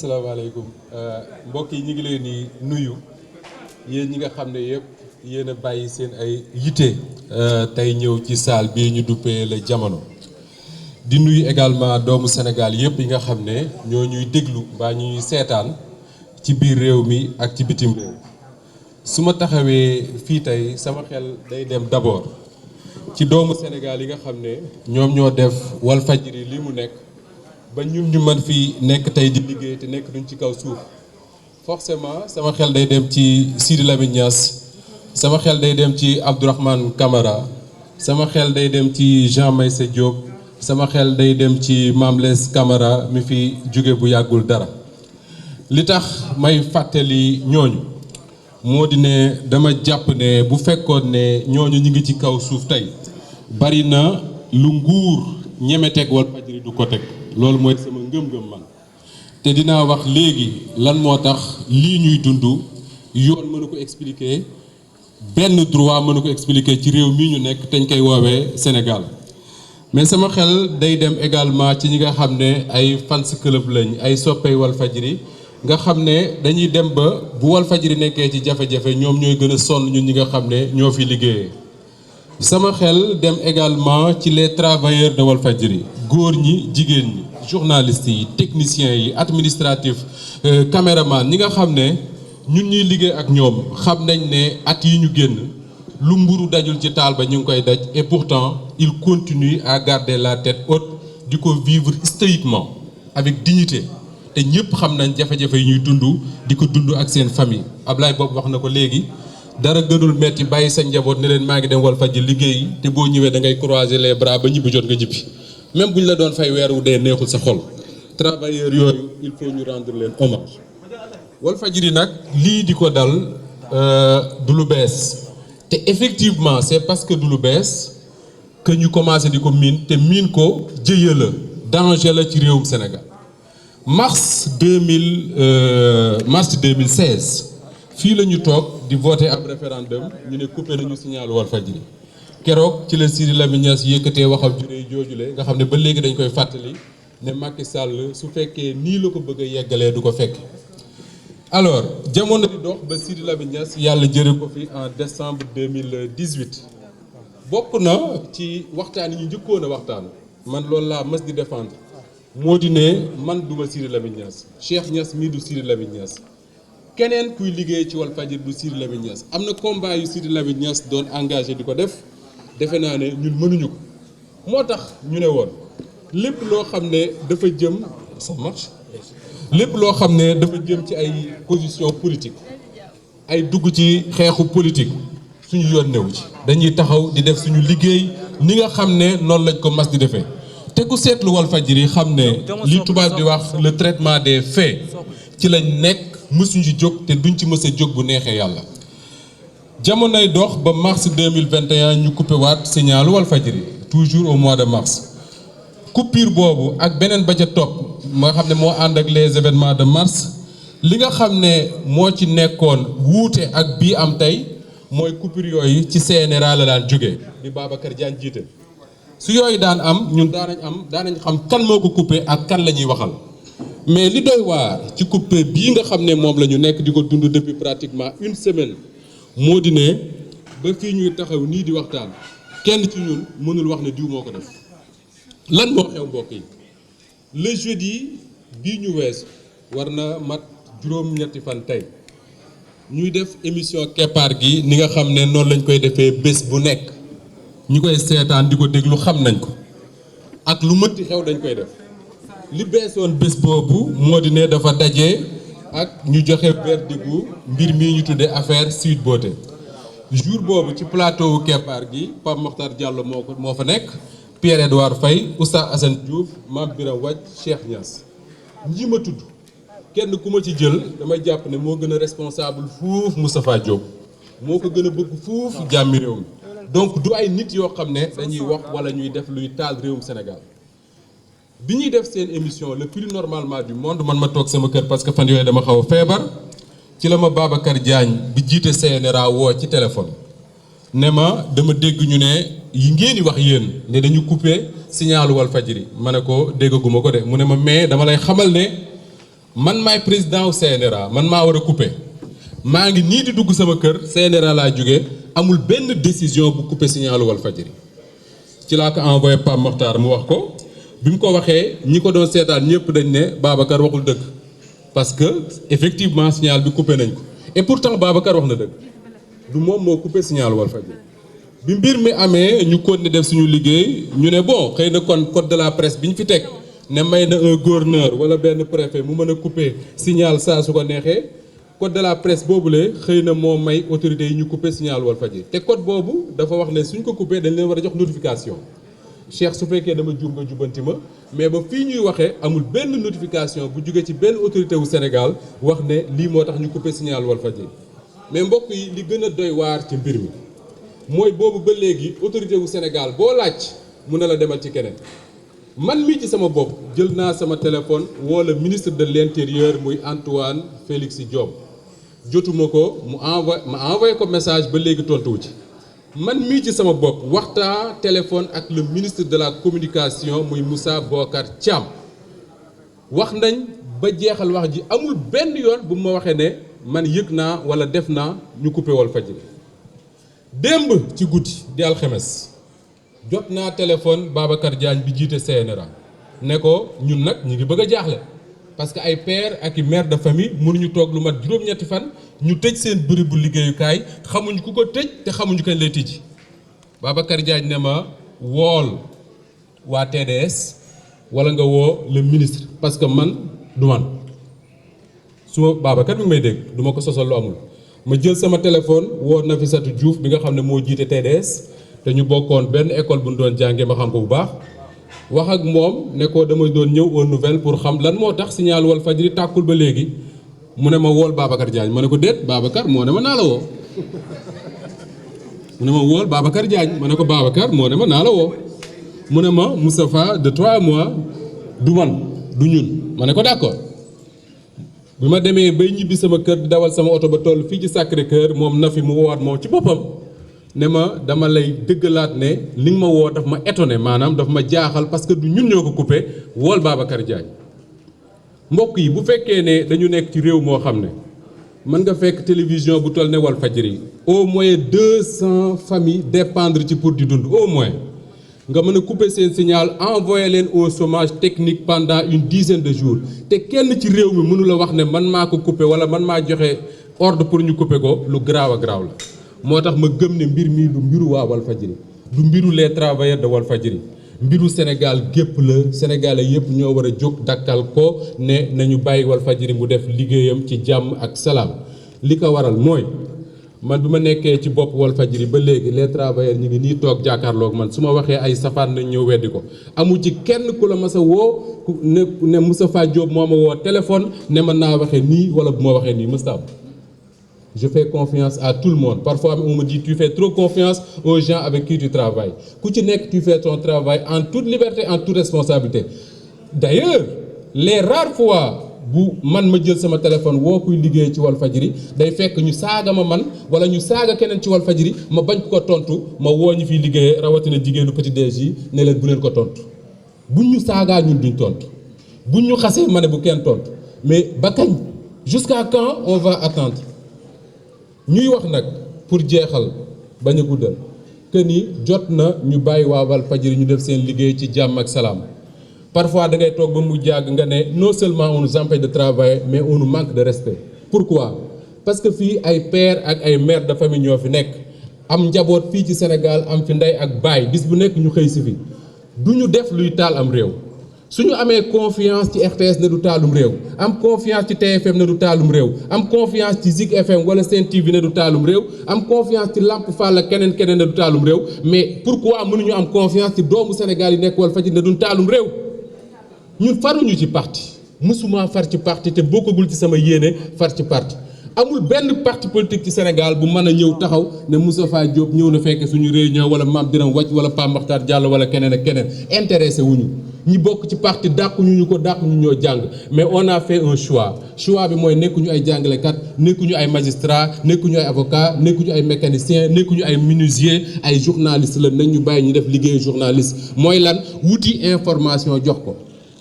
asalaamaaleykum mbokk yi ñu ngi leen di nuyu yéen ñi nga xam ne yëpp yéen a bàyyi seen ay yitte tey ñëw ci salle bii ñu duppee la jamono di nuyu également doomu Sénégal yëpp yi nga xam ne ñoo ñuy déglu mbaa ñuy seetaan ci biir réew mi ak ci bitim réew su ma taxawee fii tey sama xel day dem d'abord ci doomu Sénégal yi nga xam ne ñoom ñoo def Walfadjri li mu nekk ba ñun ñu mën fi nekk tey di liggéey te nekk duñ ci kaw suuf forcément sama xel day dem ci Sidi Lamine Niass sama xel day dem ci Abdourahmane Camara sama xel day dem ci Jean Meïssa Diop sama xel day dem ci Mame Less Camara mi fi jóge bu yàggul dara li tax may fàttali ñooñu moo di ne dama jàpp ne bu fekkoon ne ñooñu ñu ngi ci kaw suuf tey bari na lu nguur ñeme teg Walfadjri du ko teg loolu mooy sama ngëm-ngëm man te dinaa wax léegi lan moo tax lii ñuy dund yoon mënu ko expliquer benn droit mënu ko expliquer ci réew mii ñu nekk te ñu koy woowee Sénégal mais sama xel day dem également ci ñi nga xam ne ay fans club lañ ay soppey Walfadjri nga xam ne dañuy dem ba bu Walfadjri nekkee ci jafe-jafe ñoom ñooy gën a sonn ñun ñi nga xam ne ñoo fi liggéeyee sama xel dem également ci les travailleurs de Walfadjri góor ñi jigéen ñi journalistes yi techniciens yi administratif caméraman ñi nga xam ne ñun ñuy liggéey ak ñoom xam nañ ne at yi ñu génn lu mburu dajul ci taal ba ñu ngi koy daj et pourtant ils continuent à garder la tête haute di ko vivre stoïquement avec dignité te ñëpp xam nañ jafe-jafe yi ñuy dund di ko dund ak seen famille Ablaye boobu wax na ko léegi dara gënul metti bàyyi sa njaboot ne leen maa ngi dem Walfadjri liggéey te boo ñëwee da ngay croiser les bras ba ñibbi jot nga ñibbi même bu ñu la doon fay weer wu dee neexul sa xol travailleurs yooyu il faut ñu rendre leen hommage Walfadjri nag lii di ko dal du lu bees te effectivement c'est parce que du lu bees que ñu commencé di ko miin te miin ko jëye la danger la ci réewum Sénégal mars 2016 fii la ñu toog di voter ab référendum ñu ne coupé nañu signalu Walfadjri keroog ci la Sidi Lamine Niass yëkkatee waxam juree joojule nga xam ne ba léegi dañ koy fàttali ne Macky Sall su fekkee nii la ko bëgg a yeggalee du ko fekk. alors jamono di dox ba Sidi Lamine Niass yàlla jëre ko fi en décembre 2018 bokk na ci waxtaan yi ñu njëkkoon a waxtaan man loolu laa mës di défendre moo di ne man duma Sidi Lamine Niass Cheikh Niass mii du Sidi Lamine Niass keneen kuy liggéey ci Walfadjri du Sidi Lamine Niass am na combat yu Sidi Lamine Niass doon engagé di ko def defe naa ne ñun mënuñu ko moo tax ñu ne woon lépp loo xam ne dafa jëm ça marche lépp loo xam ne dafa jëm ci ay position politique ay dugg ci xeexu politique suñu yoon newu ci dañuy taxaw di def suñu liggéey ni nga xam ne noonu lañ ko mas di defee te ku seetlu Walfadjri xam ne li tubaab di wax le traitement des faits ci lañ nekk mësuñu ci jóg te duñ ci mës a jóg bu neexee yàlla jamonoy dox ba mars 2021 ñu coupé waat signalu Walfadjri toujours au mois de mars coupure boobu ak beneen ba ca topp nga xam ne moo ànd ak les événements de mars li nga xam ne moo ci nekkoon wuute ak bii am tey mooy coupure yooyu ci CNRA la daan jógee di Babacar Diagne jiite su yooyu daan am ñun daanañ xam kan moo ko coupé ak kan la ñuy waxal mais li doy waar ci coupé bii nga xam ne moom la ñu nekk di ko dund depuis pratiquement une semaine moo di ne ba fii ñuy taxaw nii di waxtaan kenn ci ñun mënul wax ne diw moo ko def lan moo xew mbokk yi le jeudi bii ñu weesu war na mat juróom-ñetti fan tey ñuy def émission keppaar gi ni nga xam ne noonu lañ koy defee bés bu nekk ñu koy seetaan di ko déglu xam nañ ko ak lu mënti xew dañ koy def li beesoon bés boobu moo di ne dafa daje ak ñu joxe verdict mbir mii ñu tuddee affaire Sweet Beauté jour boobu ci plateau keppaar gi Pape Mokhtar Diallo moo fa nekk Pierre-Edouard Faye Oustaz Assane Diouf Mame Biram Wathie Cheikh Niass ñi ma tudd kenn ku ma ci jël damay jàpp ne moo gën a responsable fuuf Moustapha Diop moo ko gën a bëgg fuuf jàmmi réew mi donc du ay nit yoo xam ne dañuy wax wala ñuy def luy taal réewum Sénégal bi ñuy def seen émission le plus normalement du monde man ma toog sama kër parce que fan yooyu dama xaw a feebar ci la ma Babacar Diagne bi jiite CNRA woo ci téléphone ne ma dama dégg ñu ne yi ngeen di wax yéen ne dañu coupé signalu Walfadjri ma ne ko déggaguma ko de mu ne ma mais dama lay xamal ne man maay président wu CNRA man maa war a couper maa ngi nii di dugg sama kër CNRA laa jógee amul benn décision bu couper signalu Walfadjri ci laa ko envoyé Pape Mokhtar mu wax ko bi mu ko waxee ñi ko doon seetaan ñëpp dañ ne Babacar waxul dëgg parce que effectivement signal bi coupé nañ ko et pourtant Babacar wax na dëgg du moom moo coupé signalu Walfadjri bi mbir mi amee ñu continuer def suñu liggéey ñu ne bon xëy na kon code de la presse bi ñu fi teg ne may na un gouverneur wala benn préfet mu mën a couper signal saa su ko neexee code de la presse boobule xëy na moo may autorités yi ñu couper signal Walfadjri te code boobu dafa wax ne suñ ko couper dañ leen war a jox notification Cheikh su fekkee dama juum nga jubbanti ma mais ba fii ñuy waxee amul benn notification bu jógee ci benn autorité wu Sénégal wax ne lii moo tax ñu couper signal Walfadjri mais mbokk yi li gën a doy waar ci mbir mi mooy boobu ba léegi autorité wu Sénégal boo laaj mun na la demal ci keneen man mii ci sama bopp jël naa sama téléphone woo le ministre de l'intérieur muy Antoine Félix Diome jotuma ko ma envoyé ko message ba léegi tontuwu ci man mii ci sama bopp waxtaan téléphone ak le ministre de la communication muy Moussa Bocar Thiam wax nañ ba jeexal wax ji amul benn yoon bu ma waxee ne man yëg naa wala def naa ñu coupé Walfadjri démb ci guddi di alxemes jot naa téléphone Babacar Diagne bi jiite CNRA ne ko ñun nag ñu ngi bëgg a jaaxle parce que ay père ak i mère de famille mënuñu toog lu mat juróom-ñetti fan ñu tëj seen bërëbu liggéeyukaay xamuñ ku ko tëj te xamuñu kañ lay tijji Babacar Diagne ne ma wool waa TDS wala nga woo le ministre parce que man du man su ma Babacar mi ngi may dégg du ma ko sosal lu amul ma jël sama téléphone woo Nafissatou Diouf bi nga xam ne moo jiite TDS te ñu bokkoon benn école bu ñu doon jàngee ma xam ko bu baax wax ak moom ne ko dama doon ñëw aux nouvelles pour xam lan moo tax signal Walfadjri tàkkul ba léegi mu ne ma wool Babacar Diagne ma ne ko déet Babacar moo ne ma naa la woo mu ne ma wool Babacar Diagne ma ne ko Babacar moo ne ma naa la woo mu ne ma Moustapha de 3 mois du man du ñun ma ne ko d'accord bi ma demee bay ñibbi sama kër di dawal sama oto ba toll fii ci Sacré-Cœur moom na fi mu woowaat moom ci boppam ne ma dama lay dëggalaat ne li nga ma woo daf ma étonné maanaam daf ma jaaxal parce que du ñun ñoo ko coupé wool Babacar Diagne mbokk yi bu fekkee ne dañu nekk ci réew moo xam ne mën nga fekk télévision bu toll ne Walfadjri au moins 200 familles dépendre ci pour di dund au moins nga mën a couper seen signal envoyer leen au chômage technique pendant une dizaine de jours te kenn ci réew mi mënu la wax ne man maa ko couper wala man maa joxe ordre pour ñu couper ko lu graaw a graaw la moo tax ma gëm ne mbir mii du mbiru waa Walfadjri du mbiru les travailleurs de Walfadjri mbiru Sénégal gépp la Sénégalais yëpp ñoo war a jóg dakkal ko ne nañu bàyyi Walfadjri mu def liggéeyam ci jàmm ak salaam li ko waral mooy man bi ma nekkee ci bopp Walfadjri ba léegi les travailleurs ñu ngi nii toog jàkkaarloog man su ma waxee ay safaan nañ ñëw weddi ko amu ci kenn ku la mas a woo ne Moustapha Diop moo ma woo téléphone ne mën naa waxee nii wala bu ma waxee nii Moustapha je fais confiance à tout le monde parfois on me dit tu fais trop confiance aux gens avec qui tu travailles ku ci nekk tu fais ton travail en toute liberté en toute responsabilité d'ailleurs les rares fois bu man ma jël sama téléphone woo kuy liggéey ci Walfadjri day fekk ñu saaga ma man wala ñu saaga keneen ci Walfadjri ma bañ ko tontu ma woo ñu fiy liggéeyee rawatina jigéenu petit déj yi ne leen bu leen ko tontu buñ ñu saagaa ñun duñ tontu buñ ñu xasee ma ne bu kenn tontu mais ba kañ jusqu'à quand on va attendre ñuy wax nag pour jeexal bañ a guddal que ni jot na ñu bàyyi waa Walfadjri ñu def seen liggéey ci jàmm ak salaam. Parfois da ngay toog ba mu jàgg nga ne non seulement on nous empêche de travailler mais on nous manque de respect pourquoi parce que fii ay père ak ay mère de famille ñoo fi nekk am njaboot fii ci Sénégal am fi ndey ak baay bis bu nekk ñu xëy si fi du ñu def luy taal am réew suñu amee confiance ci RTS ne du taalum réew am confiance ci TFM ne du taalum réew am confiance ci Zik FM wala Sen TV ne du taalum réew am confiance ci Lamp Fall ak keneen ne du taalum réew mais pourquoi mënuñu am confiance ci doomu Sénégal yi nekk Walfadjri ne du taalum réew ñun faruñu ci parti mësuma far ci parti te bokkagul ci sama yéene far ci parti amul benn parti politique ci Sénégal bu mën a ñëw taxaw ne Moustapha Diop ñëw na fekk suñu réunion wala Mame Birame Wathie wala Pape Makhtar Diallo wala keneen ak keneen intéressé wuñu ñi bokk ci parti dàquñu ñu ko dàquñu ñoo jàng mais on a fait un choix bi mooy nekkuñu ay jàngalekat nekkuñu ay magistrat nekkuñu ay avocat nekkuñu ay mécanicien nekkuñu ay menuisier ay journaliste la nañ ñu bàyyi ñu def liggéeyu journaliste mooy lan wuti information jox ko.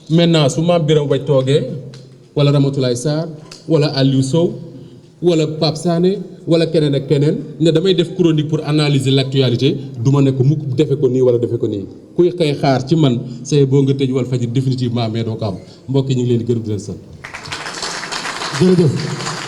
maintenant su Mame Birame Wathie toogee wala Ramatoulaye Sarr wala Aliou Sow wala Pape Sané wala keneen ak keneen ne damay def chronique pour analyser l'actualité du ma ne ko mukk defe ko nii wala defe ko nii kuy xëy xaar ci man say boo nga tëj Walfadjri définitivement mais doo ko am mbokk yi ñu ngi leen di gërëm di leen sant. jërëjëf.